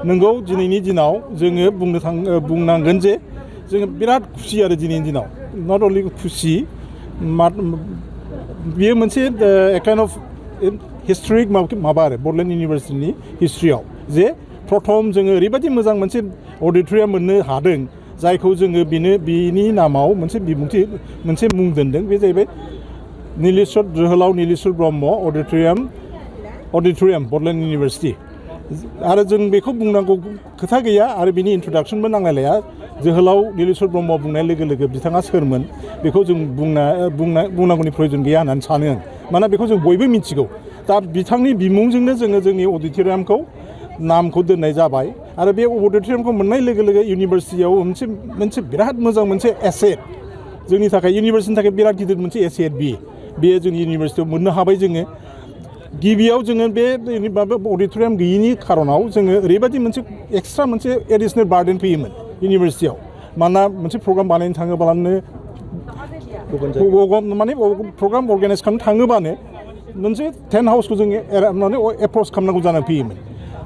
नोंगौ दिनैनि दिनाव जोङो बुंनांगोन जे जोङो बिराद खुसि आरो दिनैनि दिनाव नट अनलि खुसि बेयो मोनसे काइन्ड अफ हिस्टरिक माबा आरो बडलेण्ड इउनिभार्सिटिनि हिस्ट्रियाव जे प्रथम जोङो ओरैबायदि मोजां मोनसे अडिटरियाम मोननो हादों जायखौ जोङो बिनि नामाव मोनसे मुं दोनदों बे जाहैबाय जोहोलाव नीलेश्वर ब्रह्म अडिटरियाम बडलेण्ड इउनिभार्सिटि आरो जों बेखौ बुंनांगौ खोथा गैया आरो बिनि इन्ट्रडाक्सनबो नांलायलाया जोहोलाव नीलेश्वर ब्रह्म बुंनाय लोगो लोगो बिथाङा सोरमोन बेखौ जों बुंनांगौनि प्रयोजन गैया होननानै सानो आं मानोना बेखौ जों बयबो मिथिगौ दा बिथांनि बिमुंजोंनो जोङो जोंनि अडिटरियामखौ नामखौ दोननाय जाबाय आरो बे अडिटरियामखौ मोननाय लोगो लोगो इउनिभार्सिटियाव मोनसे बिराद मोजां मोनसे एसेट जोंनि थाखाय इउनिभार्सिटिनि थाखाय बिराद गिदिर मोनसे एसेट बेयो जोंनि इउनिभार्सिटियाव मोननो हाबाय जोङो गिबियाव जोङो बे अडिटरियाम गैयिनि खारनाव जोङो ओरैबायदि मोनसे एक्सट्रा मोनसे एडिशनेल बार्डेन फैयोमोन इउनिभार्सिटियाव मानोना मोनसे प्रग्राम बानायनो थाङोब्लानो माने प्रग्राम अर्गानाइज खालामनो थाङोबानो मोनसे टेन्ट हाउसखौ जोङो माने एप्रच खालामनांगौ जानानै फैयोमोन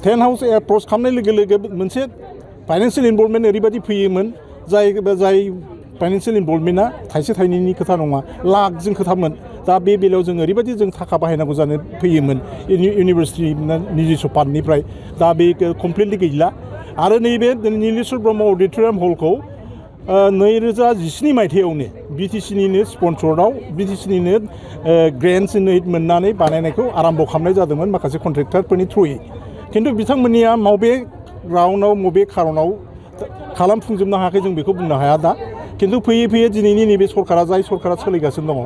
टेन्ट हाउस एप्रच खालामनाय लोगो लोगो मोनसे फाइनान्सियेल इनभल्भमेन्ट ओरैबायदि फैयोमोन जाय फाइनान्सियेल इनभल्भमेन्टआ थाइसे थाइनैनि खोथा नङा लाखजों खोथामोन दा बे बेलायाव जों ओरैबायदि जों थाखा बाहायनांगौ जानो फैयोमोन इउनिभार्सिटि निजिस्व फान्डनिफ्राय दा बे कमप्लिटलि गैला आरो नैबे नीलेश्वर ब्रह्म अडिटरियाम हलखौ 2017 मायथाइयावनो बिटिसिनिनो स्पन्सराव बिटिसिनिनो ग्रेन्टस मोननानै बानायनायखौ आरम्भ खालामनाय जादोंमोन माखासे कन्ट्रेक्टरफोरनि थ्रुयै खिन्थु बिथांमोननिया मबे राउन्डआव मबे खारनाव खालामफुंजोबनो हायाखै जों बेखौ बुंनो हाया दा खिन्थु फैयै फैयै दिनैनि नैबे जाय सरकारा सोलिगासिनो दङ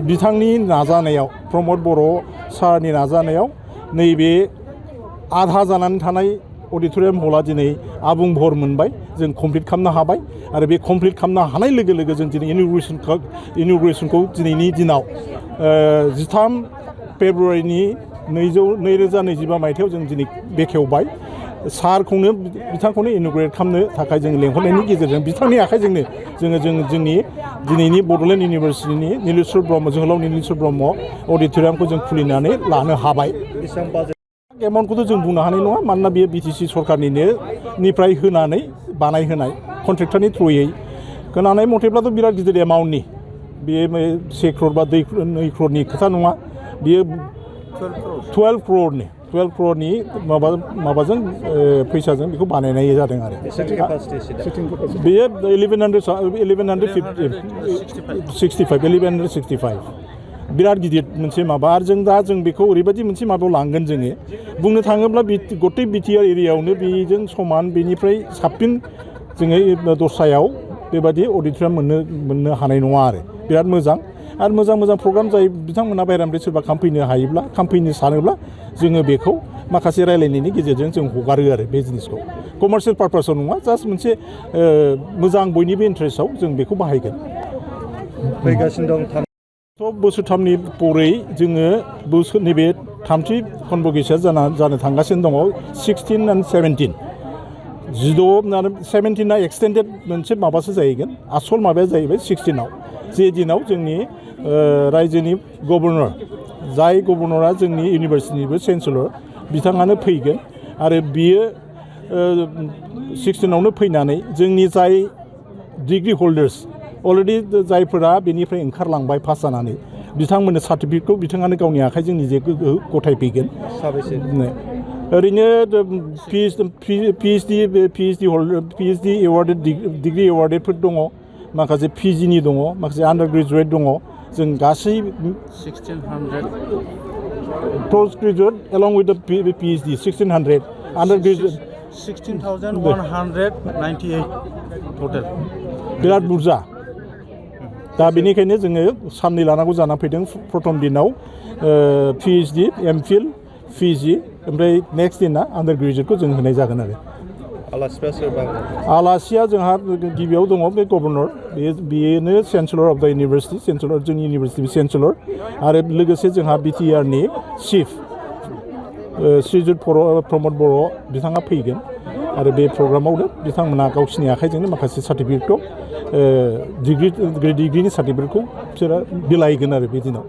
बिथांनि नाजानायाव प्रमद बर' सारनि नाजानायाव नैबे आधा जानानै थानाय अडिटरियाम हला दिनै आबुं भर मोनबाय जों कमप्लिट खालामनो हाबाय आरो बे कमप्लिट खालामनो हानाय लोगो लोगो जों दिनै इन'ग्रेसनखौ दिनैनि दिनाव 13 फेब्रुवारिनि 2025 मायथाइयाव जों दिनै बेखेवबाय बिथांखौनो इन'ग्रेट खालामनो थाखाय जों लेंहरनायनि गेजेरजों बिथांनि आखाइजोंनो जोंनि दिनैनि बड'लेण्ड इउनिभार्सिटिनि जोहोलाव नीलेश्वर ब्रह्म अडिटरियामखौ जों खुलिनानै लानो हाबाय एमाउन्टखौथ' जों बुंनो हानाय नङा मानोना बेयो बिटिसि सरकारनिफ्राय होनानै बानायहोनाय कन्ट्रेक्टरनि थ्रुयै खोनानाय मथेब्लाथ' बिराद गिदिर एमाउन्टनि बेयो 1 क्रर बा 2 क्ररनि खोथा नङा बेयो 12 क्ररनि माबाजों फैसाजों बेखौ बानायनाय जादों आरो बेयो 1165 बिराद गिदिर मोनसे माबा आरो जों बेखौ ओरैबायदि मोनसे माबायाव लांगोन जोङो बुंनो थाङोब्ला गथै बिटिआर एरियायावनो बेजों समान बेनिफ्राय साबसिन जोङो दस्रायाव बेबायदि अडिटरियाम मोननो हानाय नङा आरो बिराद मोजां आरो मोजां प्रग्राम जाय बिथांमोना बायरानिफ्राय सोरबा खालामफैनो सानोब्ला जोङो बेखौ माखासे रायलायनायनि गेजेरजों जों हगारो आरो बे जिनिसखौ कमार्शियेल पारपासाव नङा जास्ट मोनसे मोजां बयनिबो इन्टारेस्टआव जों बेखौ बाहायगोन फैगासिनो दं बोसोरथामनि परै जोङो नैबे थामथि कनभकेसना जानो थांगासिनो दङ 16 and 17 17आ एक्सटेन्डेड मोनसे माबासो जाहैगोन आसल माबाया जाहैबाय 16आव जे दिनाव जोंनि रायजोनि गभर्नर जाय गभर्नरा जोंनि इउनिभार्सिटिनिबो चेन्सेलर बिथाङानो फैगोन आरो बियो 16आवनो फैनानै जोंनि जाय डिग्रि हल्डार्स अलरेडि जायफोरा बेनिफ्राय ओंखारलांबाय पास जानानै बिथांमोननो सार्टिफिकेटखौ बिथाङानो गावनि आखाइजों निजे गथायफैगोन ओरैनो पिएइचडि एवार्डेड डिग्रि एवार्डेडफोर दङ माखासे पिजिनि दङ माखासे आन्डार ग्रेजुवेट दङ जों गासै 1600 पोस्ट ग्रेजुवेट एलं विथ द पिएइचडि 1600 आन्डार ग्रेजुवेट 16,198 टटेल बिराद बुरजा दा बेनिखायनो जोङो साननै लानांगौ जानानै फैदों प्रथम दिनाव पिएइचडि एमफिल पिजि ओमफ्राय नेक्स्ट दिना आन्डार ग्रेजुवेटखौ जों होनाय जागोन आरो आलासिया जोंहा गिबियाव दङ बे गभर्नर बेनो चेन्सेलर अफ द इउनिभार्सिटि जोंनि इउनिभार्सिटिनि चेन्सेलर आरो लोगोसे जोंहा बिटिआरनि चिफ श्रीजुत प्रमद बर' बिथाङा फैगोन आरो बे प्रग्रामावनो बिथांमोना गावसिनि आखाइजोंनो माखासे सार्टिफिकेटखौ डिग्रिनि सार्टिफिकेटखौ बिसोरो बिलाइगोन आरो बे दिनाव